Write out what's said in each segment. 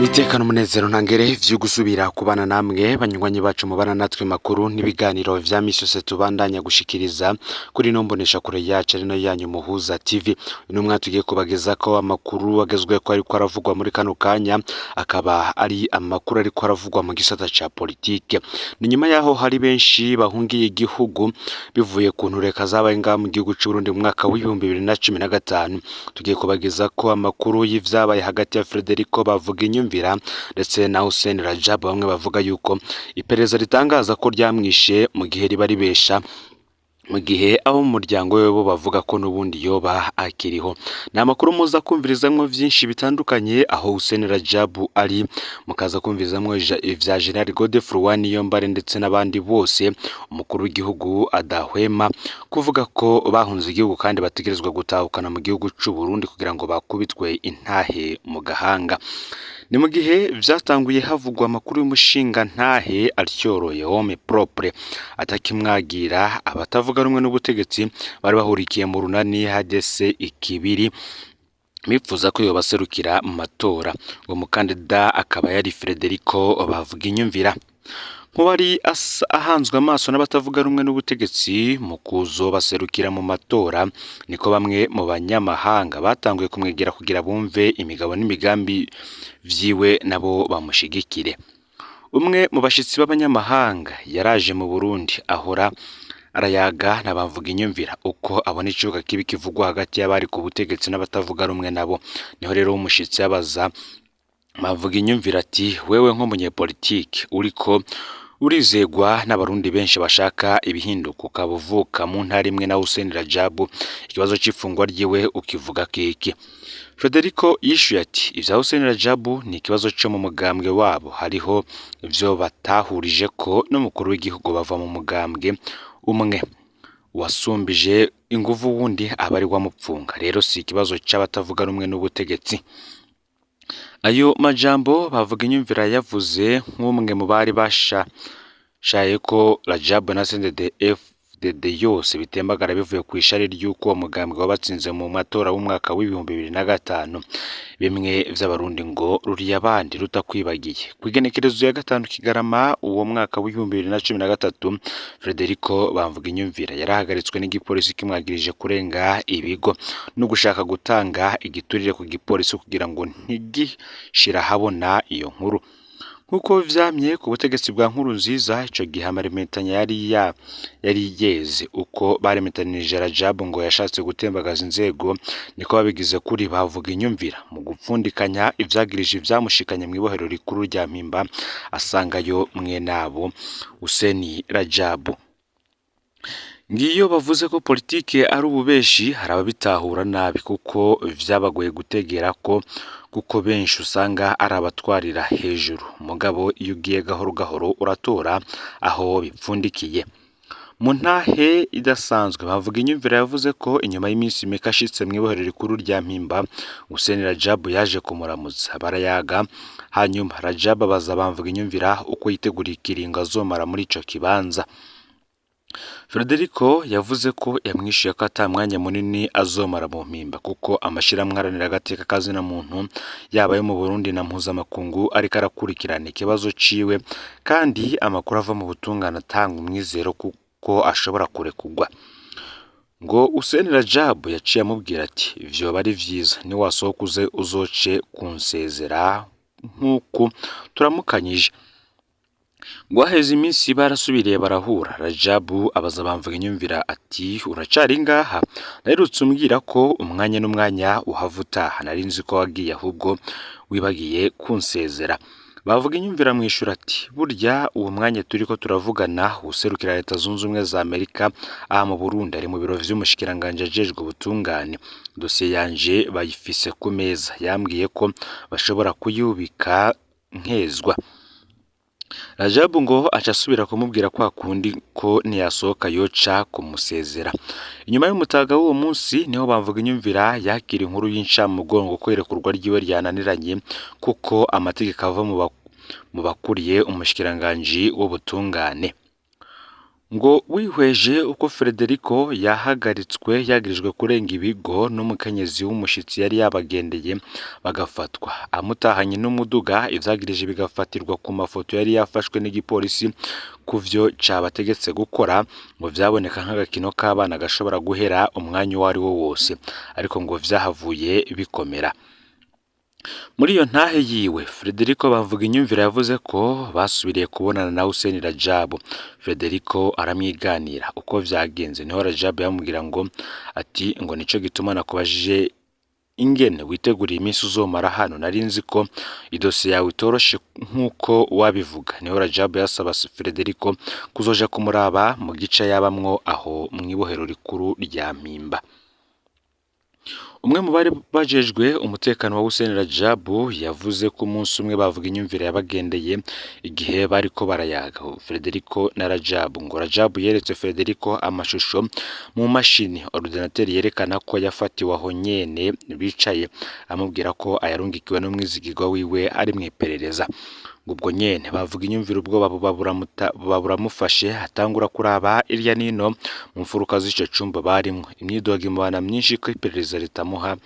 Nitekana umunezero ntangere vyo gusubira kubana namwe banywanyi bacu mubana natwe makuru n'ibiganiro vya misi yose tubandanya gushikiriza kuri ino mbonesha kure yacu ari no yanyu Muhuza TV. Uno mwaka tugiye kubagezako amakuru agezweko ariko aravugwa muri kano kanya, akaba ari amakuru ariko aravugwa mu gisata ca politike. Ni nyuma yaho hari benshi bahungiye igihugu bivuye ku ntureka zabaye ngaha mu gihugu c'u Burundi mu mwaka w'2015. Tugiye kubagezako amakuru y'ivyabaye hagati ya Frederico bavuga inyumvira ndetse na Hussein Rajab, bamwe bavuga yuko iperereza ritangaza ko ryamwishe mu gihe riba ribesha, mu gihe abo mu muryango we bo bavuga ko n'ubundi yoba akiriho. Ni amakuru muza kumvirizamwo vyinshi bitandukanye aho Hussein Rajab ari, mukaza kumvirizamwo ivya General Godefroid Niyombare ndetse n'abandi bose umukuru w'igihugu adahwema kuvuga ko bahunze igihugu kandi bategerezwa gutahukana mu gihugu c'u Burundi kugira ngo bakubitwe intahe mu gahanga. Ni mu gihe vyatanguye havugwa amakuru y'umushinga ntahe atyoroye homme propre atakimwagira abatavuga rumwe n'ubutegetsi bari bahurikiye mu runani HDC Ikibiri bipfuza ko yobaserukira mu matora. Uwo mukandida akaba yari Frederico bavuga inyumvira, nk'uwari ahanzwe amaso n'abatavuga rumwe n'ubutegetsi mu kuzobaserukira mu matora. Niko bamwe mu banyamahanga batanguye kumwegera kugira bumve imigabo n'imigambi vyiwe nabo bamushigikire. Umwe mu bashitsi b'abanyamahanga yaraje mu Burundi ahora arayaga n'abavuga inyumvira uko abona ikibuga kibi kivugwa hagati y'abari ku butegetsi n'abatavuga rumwe nabo. Niho rero umushitsi yabaza bavuga inyumvira ati: "Wewe nk'umunyepolitike uriko urizegwa n'abarundi benshi bashaka ibihinduka, ukaba uvuka mu ntara imwe na Hussein Rajab, ikibazo c'ifungwa ryiwe ukivuga kiki?" Frederico yishuye ati: "Ivya Hussein Rajab ni ikibazo co mu mugambwe wabo, hariho ivyo batahurije ko n'umukuru w'igihugu, bava mu mugambwe umwe, wasumbije inguvu wundi aba ari wamupfunga, rero si ikibazo c'abatavuga rumwe n'ubutegetsi." Ayo majambo bavuga inyumvira yavuze nk'umwe mu bari bashashaye ko Rajab na CNDD FDD yose bitembagara bivuye ku ishari ry'uko uwo mugambwe wabatsinze mu matora w'umwaka w'2005, bimwe vy'abarundi ngo ruriya abandi rutakwibagiye. Kw'igenekerezo ya 5 Kigarama uwo mwaka w'2013, Frederico bamvuga inyumvira yarahagaritswe n'igipolisi kimwagirije kurenga ibigo no gushaka gutanga igiturire ku gipolisi kugira ngo ntigishira ahabona iyo nkuru. Nk'uko vyamye ku butegetsi bwa Nkurunziza, ico gihe amarementanya yari yeze uko baremetanije Rajab ngo yashatse gutembagaza inzego, niko babigize kuri bavuga inyumvira mu gupfundikanya ivyagirije ivyamushikanye mw'ibohero rikuru rya Mpimba asangayo mwenabo Hussein Rajab. Ngiyo bavuze ko politike ari ububeshi, hari ababitahura nabi kuko vyabagoye gutegera ko kuko benshi usanga ari abatwarira hejuru, mugabo iyo ugiye gahoro gahoro uratora aho bipfundikiye. Mu ntahe idasanzwe bavuga inyumvira yavuze ko inyuma y'iminsi mike ashitse mw'ibohero rikuru rya Mpimba, Hussein Rajab yaje kumuramutsa barayaga, hanyuma Rajab abaza bamvuga inyumvira uko yiteguriye ikiringo azomara muri ico kibanza. Frederico yavuze ko yamwishuye ko ata mwanya munini azomara mu Mpimba kuko amashirahamwe aharanira agateka kazina muntu yaba ayo mu Burundi na mpuzamakungu ariko arakurikirana ikibazo ciwe, kandi amakuru ava mu butungane atanga umwizero kuko ashobora kurekurwa. Ngo Hussein Rajab yaciye amubwira ati: "Vyoba ari vyiza niwasohoka uze uzoce kunsezera nk'uku turamukanyije." Ngo haheze iminsi barasubiriye barahura, Rajabu abaza bamvuga inyumvira ati: "Uracari ngaha? Naherutse umbwira ko umwanya n'umwanya uhava utaha, nari nzi ko wagiye ahubwo wibagiye kunsezera." Bavuga inyumvira mwishura ati: "Burya uwo mwanya turiko turavugana uwuserukira Leta Zunze Ubumwe za Amerika aha mu Burundi ari mu biro vy'umushikiranganji ajejwe ubutungane, dosiye yanje bayifise ku meza, yambwiye ko bashobora kuyubika nkezwa." Rajabu ngo aca asubira kumubwira kwa kundi ko niyasohoka yoca kumusezera. Inyuma y'umutaga w'uwo munsi niho bamvuga inyumvira yakira inkuru y'incamugongo ko irekurwa ryiwe ryananiranye kuko amategeko ava mu bakuriye umushikiranganji w'ubutungane. Ngo wihweje uko Frederico yahagaritswe yagirijwe kurenga ibigo n'umukenyezi w'umushitsi yari yabagendeye bagafatwa amutahanye n'umuduga, ivyagirije bigafatirwa ku mafoto yari yafashwe n'igipolisi kuvyo cabategetse gukora, ngo vyaboneka nk'agakino k'abana gashobora guhera umwanya uwo ari wo wose, ariko ngo vyahavuye bikomera. Muri iyo ntahe yiwe Frederico Bavuginyumvira yavuze ko basubiriye kubonana na Hussein Rajab. Frederico aramwiganira uko vyagenze, niho Rajab yamubwira ngo ati ngo nico gituma nakubajije ingene witeguriye iminsi uzomara hano, nari nzi ko idosiye yawe itoroshe nk'uko wabivuga. Niho Rajab yasaba Frederico kuzoja kumuraba mu gice yabamwo aho mw'ibohero rikuru rya Mpimba. Umwe mu bari bajejwe umutekano wa Hussein Rajab yavuze ko umunsi umwe Bavuginyumvira yabagendeye igihe bariko barayaga Frederico na Rajab. Ngo Rajab yeretse Frederico amashusho mu mashini ordinateur yerekana ko yafatiwe aho nyene bicaye, amubwira ko ayarungikiwe n'umwizigirwa wiwe ari mw'iperereza. Ubwo nyene Bavuginyumvira ubwoba buba buramufashe, atangura kuraba irya nino mu mfuruka z'ico cumba barimwo. Imyidogo imubana myinshi ko iperereza ritamuha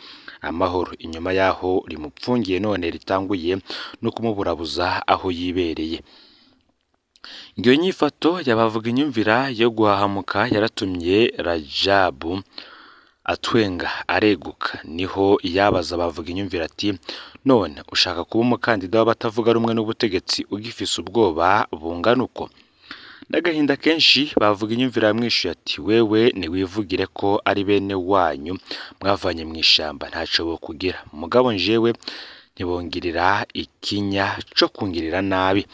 amahoro, inyuma yaho rimupfungiye none ritanguye no kumuburabuza aho yibereye. Iyo nyifato ya Bavuginyumvira yo guhahamuka yaratumye Rajab atwenga areguka. Niho yabaza Bavuginyumvira ati none ushaka kuba umukandida w'abatavuga rumwe n'ubutegetsi ugifise ubwoba bungana uko? N'agahinda kenshi Bavuginyumvira yamwishuye ati wewe niwivugire ko ari bene wanyu mwavanye mw'ishamba ntaco bokugira, mugabo njewe ntibongirira ikinya co kungirira nabi.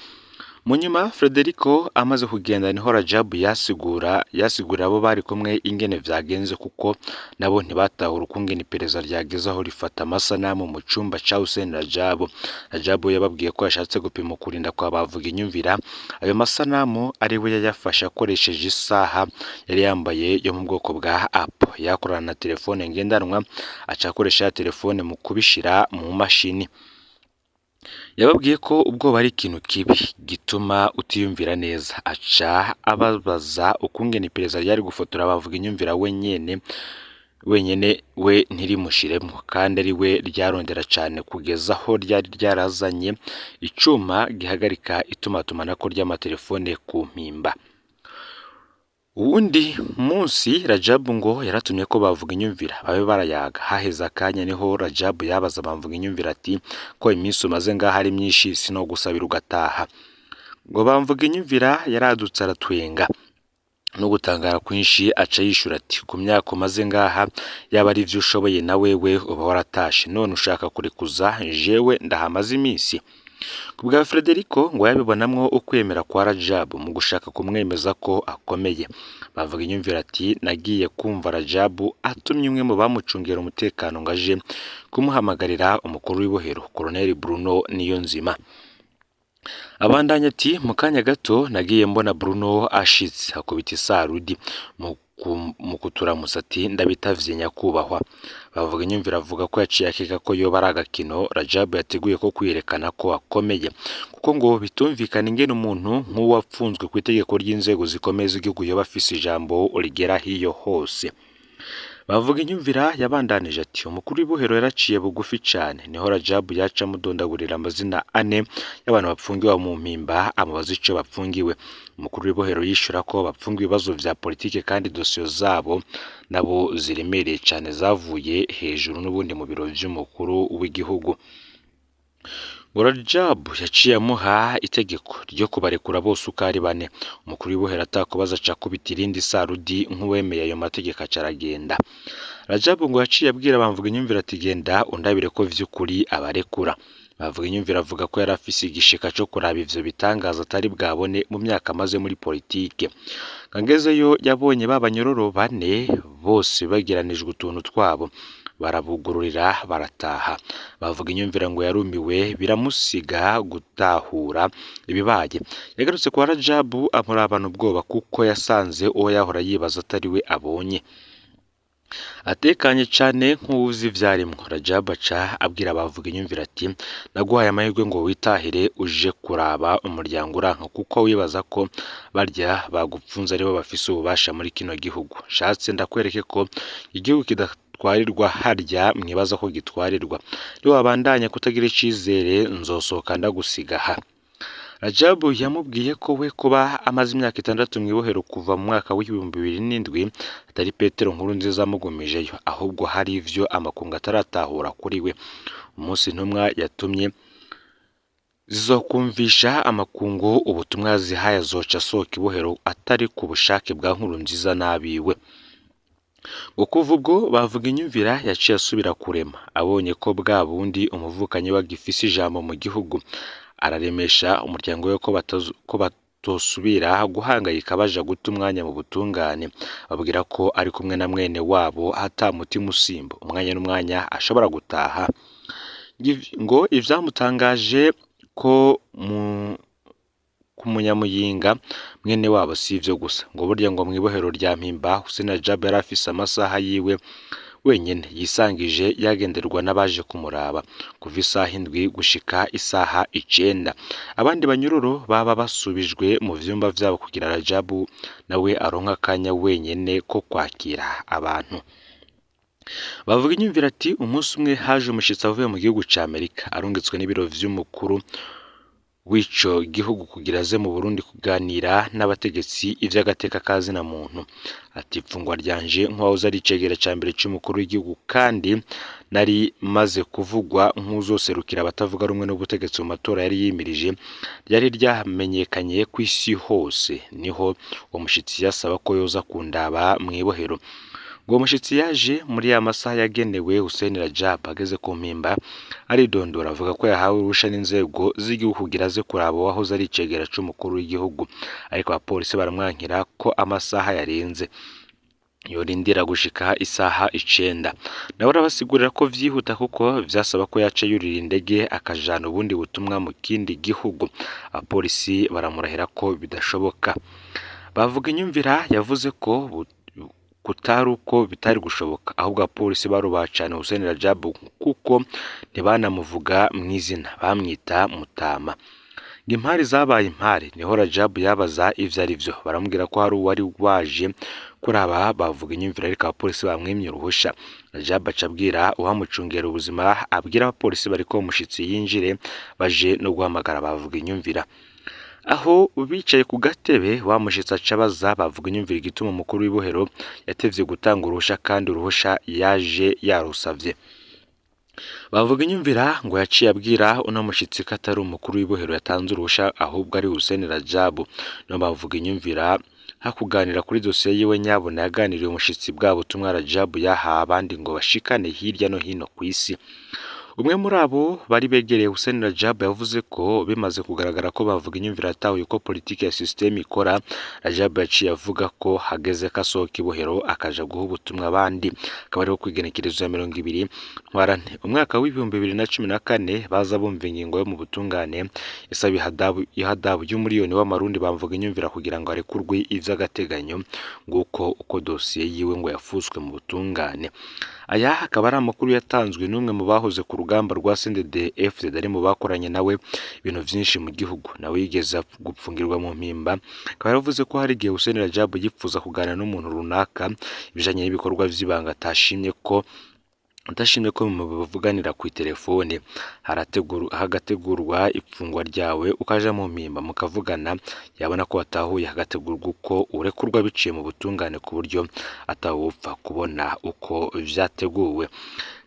Mu nyuma Frederico amaze kugenda niho Rajab yasigurira abo bari kumwe ingene vyagenze, kuko nabo ntibatahura ukungene iperereza ryageze aho rifata amasanamu mu cumba ca Hussein Rajab. Rajab yababwiye ko yashatse gupima ukurinda kwa Bavuginyumvira, ayo masanamu ari we yayafashe akoresheje isaha yari yambaye yo mu bwoko bwa Apple yakorana na telefone ngendanwa, aca akoresha ya telefone mu kubishira mu mashini. Yababwiye ko ubwoba ari ikintu kibi gituma utiyumvira neza, aca ababaza ukungene iperereza ryari gufotora Bavuginyumvira wenyene we ntirimushiremwo, kandi ari we ryarondera cane kugeza aho ryari ryarazanye icuma gihagarika itumatumanako ry'amatelefone ku Mpimba. Uwundi munsi Rajab ngo yaratumye ko Bavuginyumvira babe barayaga. Haheze akanya niho Rajab yabaza Bavuginyumvira ati ko iminsi umaze ngaho ari myinshi sinogusabira ugataha. Ngo Bavuginyumvira yaradutse aratwenga no gutangara kwinshi, aca yishura ati ku myaka umaze ngaha yaba ari ivyo ushoboye na wewe uba waratashe, none ushaka kurekuza jewe ndahamaze iminsi. Ku bwa Frederico ngo yabibonamwo ukwemera kwa Rajab mu gushaka kumwemeza ko akomeye. Bavuginyumvira ati nagiye kumva Rajab atumye umwe mu bamucungera umutekano ngo aje kumuhamagarira umukuru w'ibohero Colonel Bruno Niyonzima. Abandanya ati mu kanya gato nagiye mbona Bruno ashitse akubita isarudi mu kuturamutsa ati ndabitavye nyakubahwa. Bavuginyumvira avuga ko yaciye akeka ko yoba ari agakino Rajab yateguye ko kwiyerekana ko akomeye, kuko ngo bitumvikana ingene umuntu nk'uwapfunzwe kw'itegeko ry'inzego zikomeye z'igihugu yoba afise ijambo rigera hiyo hose. Bavuginyumvira yabandanije ati umukuru w'ibohero yaraciye bugufi cane, niho Rajab yaca amudondagurira amazina ane y'abantu bapfungiwe mu Mpimba, amubaza ico bapfungiwe. Umukuru w'ibohero yishura ko bapfungiwe ibibazo vya politike kandi dosiyo zabo nabo ziremereye cane zavuye hejuru n'ubundi mu biro vy'umukuru w'igihugu. Ngo Rajab yaciye amuha itegeko ryo kubarekura bose uko ari bane. Umukuru w'ibohero atakubaza aca akubita irindi sarudi nk'uwemeye ayo mategeko aca aragenda. Rajab ngo yaciye abwira Bavuginyumvira ati genda undabire ko vy'ukuri abarekura. Bavuginyumvira avuga ko yari afise igishika co kuraba ivyo bitangaza atari bwabone mu myaka amaze muri politike. Ngezeyo yabonye ba banyororo bane bose begeranijwe utuntu twabo, barabugururira barataha. Bavuginyumvira ngo yarumiwe biramusiga gutahura ibibaye. Yagarutse kwa Rajab amurabana ubwoba kuko yasanze uwo yahora yibaza atari we abonye. Atekanye cane nk'uwuzi ivyarimwo, Rajab aca abwira bavuga inyumvira ati: "Naguhaye amahirwe ngo witahire uje kuraba umuryango uranka kuko wibaza ko barya bagupfunze aribo bafise ububasha muri kino gihugu. Nshatse ndakwereke ko igihugu kidatwarirwa harya mwibaza ko gitwarirwa. Niwabandanya kutagira icizere nzosohoka ndagusiga aha." Rajabu yamubwiye ko we kuba amaze imyaka 6 mw'ibohero kuva mu mwaka w'2007 atari Petero Nkurunziza amugumijeyo, ahubwo hari ivyo amakungu ataratahura kuri we. Umunsi intumwa yatumye zizokumvisha amakungu ubutumwa yazihaye azoca asohoka ibohero atari ku bushake bwa Nkurunziza n'abiwe. Ngo kuva ubwo bavuga inyumvira yaciye asubira kurema, abonye ko bwa bundi umuvukanyi we agifise ijambo mu gihugu, araremesha umuryango we ko batosubira guhangayika baja guta umwanya mu butungane, ababwira ko ari kumwe na mwene wabo ata mutima usimba, umwanya n'umwanya ashobora gutaha. Ngo ivyamutangaje ko ku Munyamuyinga mwene wabo si ivyo gusa, ngo burya ngo mw'ibohero rya Mpimba Hussein Rajab yari afise amasaha yiwe wenyene yisangije yagenderwa n'abaje kumuraba kuva isaha 7 gushika isaha 9. Abandi banyururu baba basubijwe mu vyumba vyabo kugira Rajabu nawe aronke akanya wenyene ko kwakira abantu. Bavuga inyumvira ati: "Umunsi umwe haje umushitsi avuye mu gihugu ca Amerika arungitswe n'ibiro vy'umukuru w'ico gihugu kugira aze mu Burundi kuganira n'abategetsi ivy'agateka ka zina muntu. Ati: Ipfungwa ryanje nk'uwahoze ari icegera ca mbere c'umukuru w'igihugu kandi nari maze kuvugwa nk'uzoserukira abatavuga rumwe n'ubutegetsi mu matora yari yimirije, ryari ryamenyekanye kw'isi hose. Niho uwo mushitsi yasaba ko yoza kundaba mw'ibohero. Uwo mushitsi yaje muri ya masaha yagenewe Hussein Rajab. Ageze ku Mpimba aridondora, avuga ko yahawe uruhusha n'inzego z'igihugu kugira aze kuraba uwahoze ari icegera c'umukuru w'igihugu, ariko abapolisi baramwankira ko amasaha yarenze, yorindira gushika isaha 9. Nawe arabasigurira ko vyihuta kuko vyasaba ko yaca yurira indege akajana ubundi butumwa mu kindi gihugu. Abapolisi baramurahira ko bidashoboka. Bavuga inyumvira yavuze ko kutari uko bitari gushoboka, ahubwo abapolisi barubaha cane Hussein Rajab kuko ntibanamuvuga mw'izina, bamwita Mutama. Ngo impari zabaye impari, niho Rajab yabaza ivyo ari vyo, baramubwira ko hari uwari waje kuraba bavuga inyumvira ariko abapolisi bamwimye uruhusha. Rajab aca abwira uwamucungera ubuzima, abwira abapolisi bariko umushitsi yinjire baje no guhamagara bavuga inyumvira. Aho bicaye ku gatebe wa mushitsi aca abaza bavuga inyumvira igituma umukuru w'ibohero yatevye gutanga uruhusha kandi uruhusha yaje yarusavye. Bavuga inyumvira ngo yaciye abwira uno mushitsi ko atari umukuru w'ibohero yatanze uruhusha ahubwo ari Hussein Rajab. No bavuga inyumvira hakuganira kuri dosiye yiwe nyabona yaganiriye umushitsi bwa butumwa Rajab yahaye abandi ngo bashikane hirya no hino kw'isi. Umwe muri abo bari begereye Hussein Rajab yavuze ko bimaze kugaragara ko bavuga inyumvira yatahuye uko politiki ya system ikora, Rajab yaciye avuga ko hageze ko asohoka ibohero akaja guha ubutumwa abandi. Akaba ariho kw'igenekerezo ya 20 Ntwarante umwaka w'2014 baza bumva ingingo yo mu butungane isaba ihadabu y'umuriyoni w'amarundi bamvuga inyumvira kugira ngo arekurwe ivy'agateganyo, nguko uko dosiye yiwe ngo yafuswe mu butungane. Aya akaba ari amakuru yatanzwe n'umwe mu bahoze ku rugamba rwa CNDD-FDD ari mu bakoranye nawe ibintu vyinshi mu gihugu, nawe yigeze gupfungirwa mu Mpimba. Akaba yaravuze ko hari igihe Hussein Rajab yipfuza kuganira n'umuntu runaka ibijanye n'ibikorwa vy'ibanga atashimye ko mubivuganira kw'iterefone, hagategurwa ipfungwa ryawe ukaja mu Mpimba mukavugana, yabona ko watahuye hagategurwa uko urekurwa biciye mu butungane ku buryo atawupfa kubona uko vyateguwe.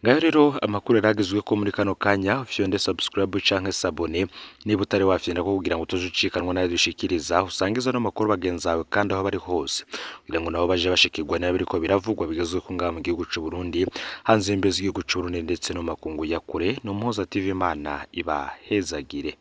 Ngayo rero amakuru yaragezwe ko muri kano kanya, ufyonde subscribe canke s'abonner niba utari wafyonda ko kugira ngo utozucikanwa nayo dushikiriza, usangiza no makuru bagenzi bawe kandi aho bari hose kugira ngo nabo baje bashikirwa nayo biriko biravugwa bigezwe ko ngaha mu gihugu c'u Burundi, hanze y'imbibe z'igihugu c'u Burundi ndetse no makungu ya kure. No Muhoza TV, Imana ibahezagire.